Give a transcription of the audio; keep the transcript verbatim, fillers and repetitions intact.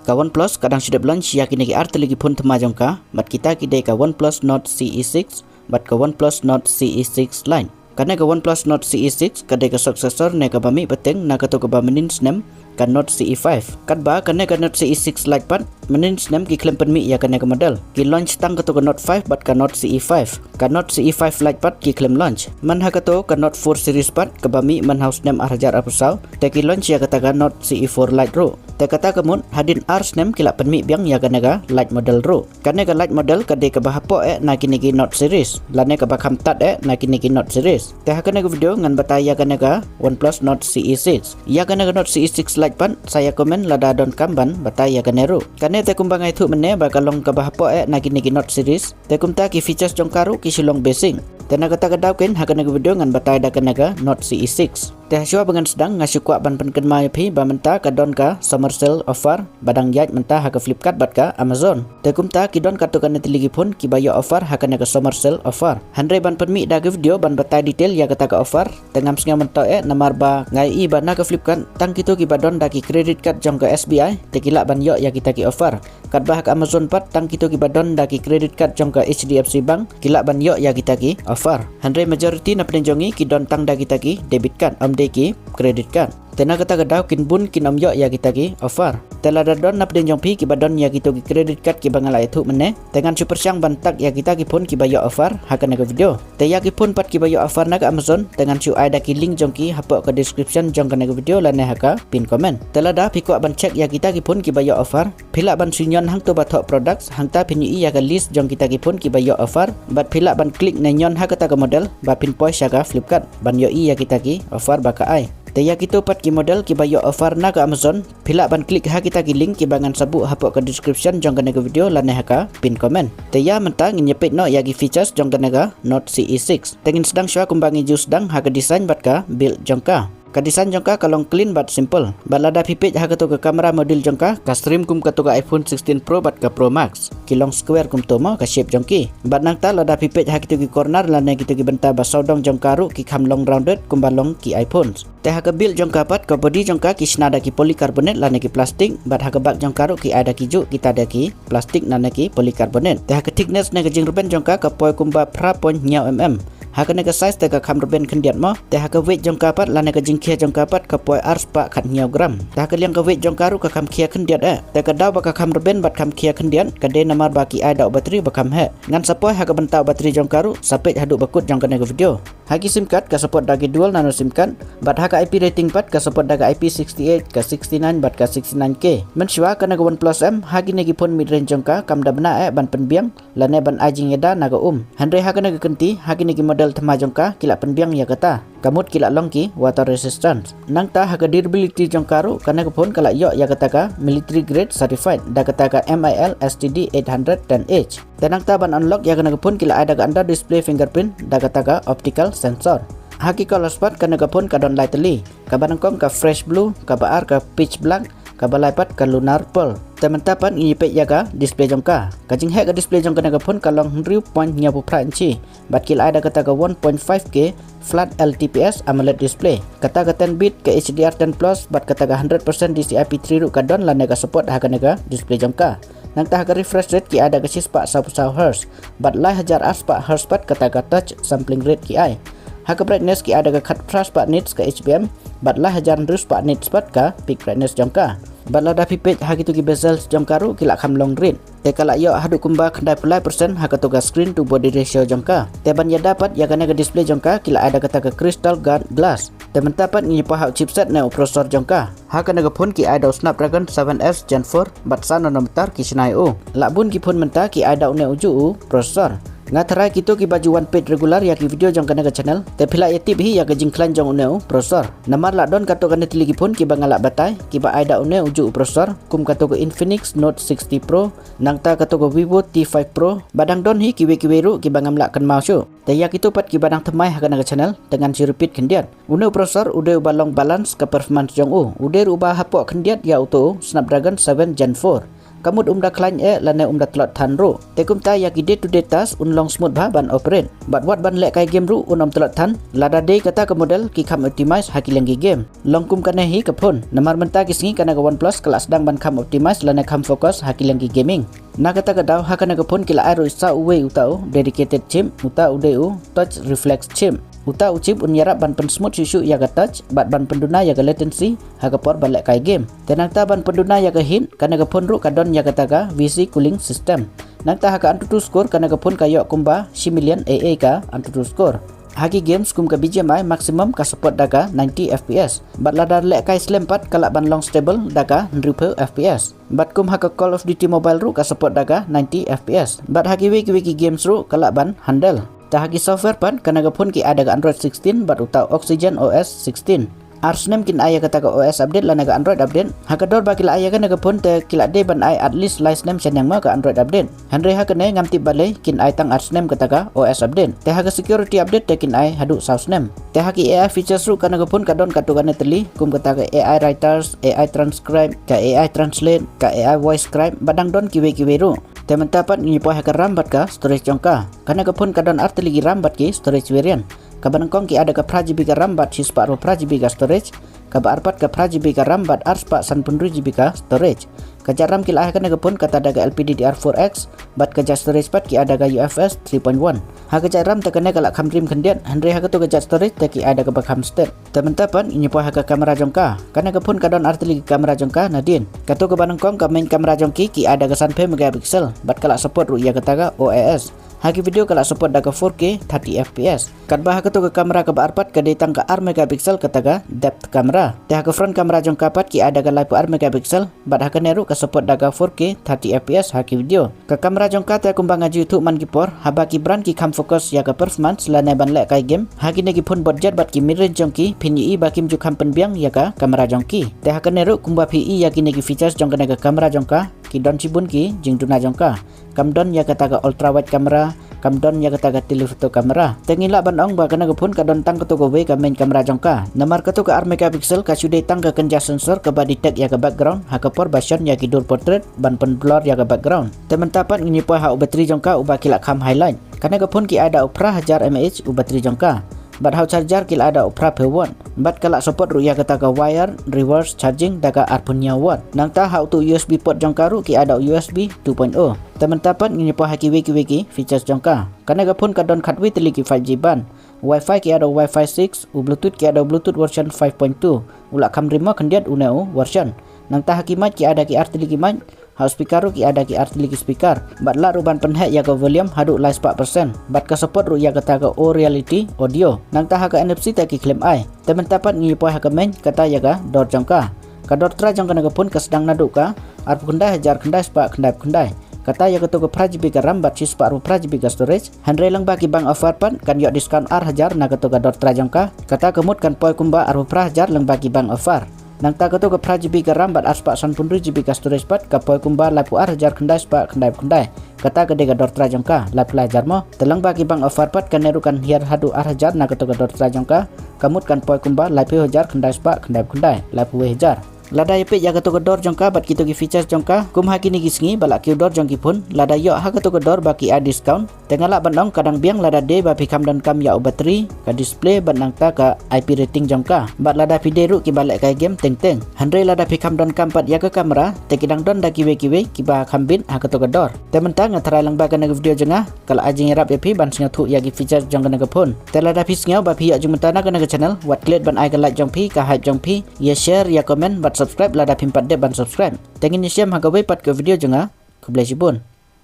Ka OnePlus ka dang shu dep launch ïa kine ki ar tylli ki phone thymmai jong ka, bad kita ki dei ka OnePlus Nord C E six bad ka OnePlus Nord C E six Lite. Kane ka OnePlus Nord C E six ka dei ka successor ne kaba mih pateng na kato kaba mynnin snem ka Nord C E five. Katba kane ka Nord C E six Lite pat, mynnin snem ki khlem pynmih ïa kane ka model. Ki launch tang kato ka Nord five bad ka Nord C E five. Ka Nord C E five Lite pat ki khlem launch. Man ha kato ka Nord four series pat kaba mih man ha u snem ar hajar arphew saw, te ki launch ïa kata ka Nord C E four Lite ruh. Te kata ka mut hadien ar snem ki la pynmih biang ïa kane ka Lite model ruh. Kane ka Lite model ka dei kaba hapoh eh na kine ki Nord series, lane kaba kham tad eh na kine ki Nord series. Te ha kane ka video ngan batai ïa kane ka OnePlus Nord C E six. Ïa kane ka Nord C E six Lite pat, sa ïa comment lada donkam ban batai ïa kane ruh. Kane te kumba nga ïathuh mynne ba ka long kaba hapoh eh na kine ki Nord series. Te kumta ki features jong ka ruh ki shu long basic. Te na kata ka daw keiñ ha kane ka video ngan batai da kane ka Nord C E six. Te hashwa ba ngan sdang, nga shu kwah ban pynkynmaw ïa phi ba mynta ka don ka summer sale offer ba dang ïaid mynta ha ka Flipkart bad ka Amazon. Te kumta ki don katto katne tylli ki phone kiba ïoh offer ha kane ka summer sale offer. Hynrei ban pynmih da ka video ban batai detail ïa kata ka offer, te ngam sngew myntoi eh, namar ba nga ïohi ba na ka Flipkart tang kito kiba don da ki credit card jong ka S B I te ki lah ban ïoh ïa kita ki offer. Katba ha ka Amazon pat tang kito kiba don da ki credit card jong ka H D F C Bank ki lah ban ïoh ïa kita ki offer. Hynrei majority na pdeng jong ngi ki don tang da kita ki debit card, ym dei ki credit card. Te na kata ka daw kin bun kin ym ïoh ïa kita ki offer. Te lada don na pdeng jong phi kiba don ïa kito ki credit card kiba nga la ïathuh mynne, te ngan shu pyrshang ban tag ïa kita ki phone kiba ïoh offer ha kane ka video. Te ïa ki phone pat kiba ïoh offer na ka Amazon, te ngan shu ai da ki link jong ki hapoh ka description jong kane ka video lane ha ka pin comment. Te lada phi kwah ban check ïa kita ki phone kiba ïoh offer, phi lah ban shu ñion hangto ba thoh products, hangta phin ïohi ïa ka list jong kita ki phone kiba ïoh offer, bad phi lah ban click ne ñion ha kata ka model ba phin poi sha ka Flipkart ban ïohi ïa kita ki offer ba ka ai. Te ïa kito pat ki model kiba ïoh offer na ka Amazon, phi lah ban click ha kita ki link kiba ngan sa buh hapoh ka description jong kane ka video lane ha ka pin comment. Te ïa mynta ngin ïa peit noh ïa ki features jong kane ka Nord C E six. Te ngin sdang shuwa kumba ngi ju sdang ha ka design bad ka build jong ka. Ka design jong ka ka long clean bad simple. Bad lada phi peit ha kato ka camera module jong ka, ka syriem kum kato ka iPhone sixteen Pro bad ka Pro Max. Ki long square kumto mo ka shape jong ki. Bad nangta lada phi peit ha kito ki corner lane kito ki bynta ba sawdong jong ka ruh ki kham long rounded kumba long ki iPhones. Te ha ka build jong ka pat, ka body jong ka ki shna da ki polycarbonate lane ki plastic, bad ha ka back jong ka ruh ki ai da ki juh kita da ki plastic lane ki polycarbonate. Te ha ka thickness ne ka jingrben jong ka ka poi kumba phra point hynñiew mm. Ha kane ka size te ka kham rben khyndiat mo. Te ha ka weight jong ka pat lane ka jingkhia jong ka pat ka poi ar spah khathynñiew gram. Te ha ka liang ka weight jong ka ruh ka kham khia khyndiat eh. Te ka daw ba ka kham rben bad kham khia khyndiat ka dei namar ba ki ai da u battery ba kham heh. Ngan sa poi ha ka bynta u battery jong ka ruh, sa peit haduh ba kut jong kane ka video. Ha ki sim card ka support da ki dual nano sim card, bad ha ka I P rating pat ka support da ka I P sixty-eight, ka sixty-nine bad ka sixty-nine K. Mynshuwa kane ka OnePlus M ha kine ki phone mid range jong ka kam da bna eh ban pynbiang lane ban ai jingïada na ka um. Hynrei ha kane ka kynti ha kine ki model thymmai jong ka ki la pynbiang ïa kata. Ka mut ki la long ki water resistant. Nangta ha ka durability jong ka ruh kane ka phone ka la ïoh ïa kata ka military grade certified da kata ka M I L S T D eight hundred ten H. Te nangta ban unlock ïa kane ka phone ki la ai da ka under display fingerprint da kata ka optical sensor. Ha ki colors pat kane ka phone ka don lai tylli. Kaba nyngkong ka fresh blue, kaba ar ka pitch black, kaba lai pat ka lunar pearl. Te mynta pat ngin ïa peit ïa ka display jong ka. Ka jingheh ka display jong kane ka phone ka long hynriew point hynñiewphew phra inchi. Bad ki la ai da kata ka one point five K flat L T P S AMOLED display. Kata ka ten bit ka H D R ten plus bad kata ka hundred percent D C I P three ruh ka don lane ka support ha kane ka display jong ka. Nangta ha ka refresh rate ki ai da ka shispah sawphew saw hertz bad lai hajar arspah hertz pat kata ka touch sampling rate ki ai. Ha ka brightness ki ai da ka khatphra spah nits ka H B M bad lai hajar hynriew spah nits pat ka peak brightness jong ka. Bad lada phi peit ha kito ki bezels jong ka ruh ki la kham long rit. Te ka la ïoh haduh kumba khyndaiphew lai percent ha kato ka screen to body ratio jong ka. Te ban ïada pat ïa kane ka display jong ka ki la ai da kata ka crystal guard glass. Te mynta pat ngin ïa peit ha u chipset ne u processor jong ka. Ha kane ka phone ki ai da u Snapdragon seven S Gen four bad san nanometer ki shna ïa u. La bun ki phone mynta ki ai da une u juh u processor. Nga tharai kito kiba ju wan peit regular ïa ki video jong kane ka channel te phi la ïa tip hi ïa ka jingkhlaiñ jong une u processor. Namar la don katto katne tylli ki phone kiba nga la batai kiba ai da une u juh u processor, kum kato ka Infinix Note sixty Pro, nangta kato ka Vivo T five Pro, ba dang don hi kiwei kiwei ruh kiba ngam lah kynmaw shuh. Te ïa kito pat kiba dang thymmai ha kane ka channel te ngan shu repeat khyndiat. Une u processor u dei uba long balance ka performance jong u. U dei ruh uba hapoh khyndiat ïa uto u Snapdragon seven Gen four. Ka mut um da khlaiñ eh lane um da tlot than ruh. Te kumta ïa ki day to day task un long smooth bha ban operate. Bad wat ban lehkai game ruh un ym tlot than. Lada dei kata ka model ki kham optimize ha ki liang ki game. Long kum kane hi ka phone. Namar mynta ki sngi kane ka OnePlus ka la sdang ban kham optimize lane kham focus ha ki liang ki gaming. Na kata ka daw ha kane ka phone ki la ai ruh sa uwei uta u dedicated chip, uta u dei u touch reflex chip. Uta u chip un ïarap ban pynsmooth shuh shuh ïa ka touch bad ban pynduna ïa ka latency ha ka por ba lehkai game. Te nangta ban pynduna ïa ka heat, kane ka phone ruh ka don ïa kata ka V C cooling system. Nangta ha ka AnTuTu score kane ka phone ka ïoh kumba shi million A A ka AnTuTu score. Ha ki games kum ka B G M I maximum ka support da ka ninety F P S. Bad lada lehkai slem pat ka lah ban long stable da ka hynriewphew F P S. Bad kum ha ka Call of Duty Mobile ruh ka support da ka ninety F P S. Bad ha kiwei kiwei ki games ruh ka lah ban handle. Te ha ki software pat kane ka phone ki ai da ka Android sixteen bad uta Oxygen O S sixteen. Ar snem kin ai ïa kata ka O S update lane ka Android update. Ha ka dor ba ki la ai ïa kane ka phone te ki la dei ban ai at least lai snem shaniang ma ka Android update. Hynrei ha kane ngam tip balei kin ai tang ar snem kata ka O S update. Te ha ka security update te kin ai haduh saw snem. Te ha ki A I features ruh kane ka phone ka don katto katne tylli kum kata ka A I writers, A I transcribe, ka A I translate, ka A I voice scribe, bad dang don kiwei kiwei ruh. Te mynta pat ngin ïa poi ha ka RAM bad ka storage jong ka. Kane ka phone ka don ar tylli ki RAM bad ki storage variant. Kaba nyngkong ki ai da ka phra G B ka RAM bad shispah arphew phra G B ka storage. Kaba ar pat ka phra G B ka RAM bad arspah sanphew hynriew G B ka storage. Ka jait RAM ki la ai ha kane ka phone kata da ka L P D D R four X bad ka jait storage pat ki ai da ka U F S three point one. Ha ka jait RAM te kane ka la kham rim khyndiat, hynrei ha kato ka jait storage te ki ai da kaba kham stet. Te mynta pat ngin ïa poi ha ka camera jong ka. Kane ka phone ka don ar tylli ki camera jong ka nadien. Kato kaba nyngkong ka main camera jong ki ki ai da ka sanphew megapixel bad ka la support ruh ïa kata ka O I S. Ha ki video ka la support da ka four K thirty F P S. Katba ha kato ka camera kaba ar pat ka dei tang ka ar megapixel kata ka depth camera. Te ha ka front camera jong ka pat ki ai da ka laiphew ar megapixel bad ha kane ruh ka support da ka four K thirty F P S ha ki video. Ka camera jong ka te kumba nga ju ïathuh man ki por, haba ki brand ki kham focus ïa ka performance lane ban lehkai game. Ha kine ki phone budget bad ki mid range jong ki phin ïohi ba kim ju kham pynbiang ïa ka camera jong ki. Te ha kane ruh kumba phi i ïa kine ki features jong kane ka camera jong ka, ki don shibun ki jingduna jong ka. Kam don ïa kata ka ultra wide camera, kam don ïa kata ka telephoto camera. Te ngi lah ban ong ba kane ka phone ka don tang kato kawei ka main camera jong ka. Namar kato ka ar megapixel ka shu dei tang ka kynja sensor kaba detect ïa ka background ha ka por ba shon ïa ki dur portrait ban pynblur ïa ka background. Te mynta pat ngin ïa poi ha u battery jong ka uba ki la kham highlight. Kane ka phone ki ai da u phra hajar mAh u battery jong ka. Bad ha u charger ki la ai da u phraphew watt. Bad ka la support ruh ïa kata ka wire reverse charging da ka arphew hynñiew watt. Nangta ha uto U S B port jong ka ruh ki ai da U S B two point oh. Te mynta pat ngin ïa poi ha kiwei kiwei ki features jong ka. Kane ka phone ka don khatwei tylli ki five G band. Wi-Fi ki ai da u Wi-Fi six, u Bluetooth ki ai da u Bluetooth version five point two. U la kham rim mo khyndiat une u version. Nangta ha ki mic ki ai da ki ar tylli ki mic. Ha u speaker ruh ki ai da ki ar tylli ki speaker. Bad lah ruh ban pynheh ïa ka volume haduh laispah percent. Bad ka support ruh ïa kata ka O Reality Audio. Nangta ha ka N F C te ki khlem ai. Te mynta pat ngin ïa poi ha ka main kata ïa ka dor jong ka. Ka dor trai jong kane ka phone ka sdang naduh ka arphew khyndai hajar khyndai spah khyndaiphew khyndai. Kata ïa kato ka phra G B ka RAM bad shispah arphew phra G B ka storage. Hynrei lyngba ki bank offer pat kan ïoh discount ar hajar na kato ka dor trai jong ka. Kata ka mut kan poi kumba arphew phra hajar lyngba ki bank offer. Nangta kato ka phra G B ka RAM bad arspah sanphew hynriew G B ka storage pat ka poi kumba laiphew ar hajar khyndai spah khyndaiphew khyndai. Kata ka dei ka dor trai jong ka, laiphew lai hajar mo. Te lyngba ki bank offer pat kane ruh kan hiar haduh ar hajar na kato ka dor trai jong ka. Ka mut kan poi kumba laiphew hajar khyndai spah khyndaiphew khyndai, laiphew wei hajar. Lada ïa peit ïa kato ka dor jong ka bad kito ki features jong ka, kum ha kine ki sngi ba la kiew dor jong ki phone, lada ïoh ha kato ka dor ba ki ai discount. Te nga lah ban ong ka dang biang lada dei ba phi kham donkam ïa u battery, ka display bad nangta ka I P rating jong ka. Bad lada phi dei ruh kiba lehkai game teng teng. Hynrei lada phi kham donkam pat ïa ka camera, te ki dang don da kiwei kiwei kiba kham bit ha kato ka dor. Te mynta nga tharai lyngba kane ka video jong nga, ka la ai jingïarap ïa phi ban sngewthuh ïa ki features jong kane ka phone. Te lada phi sngew ba phi ïoh jingmyntoi na kane ka channel, wat klet ban ai ka like jong phi, ka hype jong phi, ïa share, ïa comment bad subscribe lada phim pat dep ban subscribe. Te ngin ïashem ha kawei pat ka video jong nga. Khublei shibun.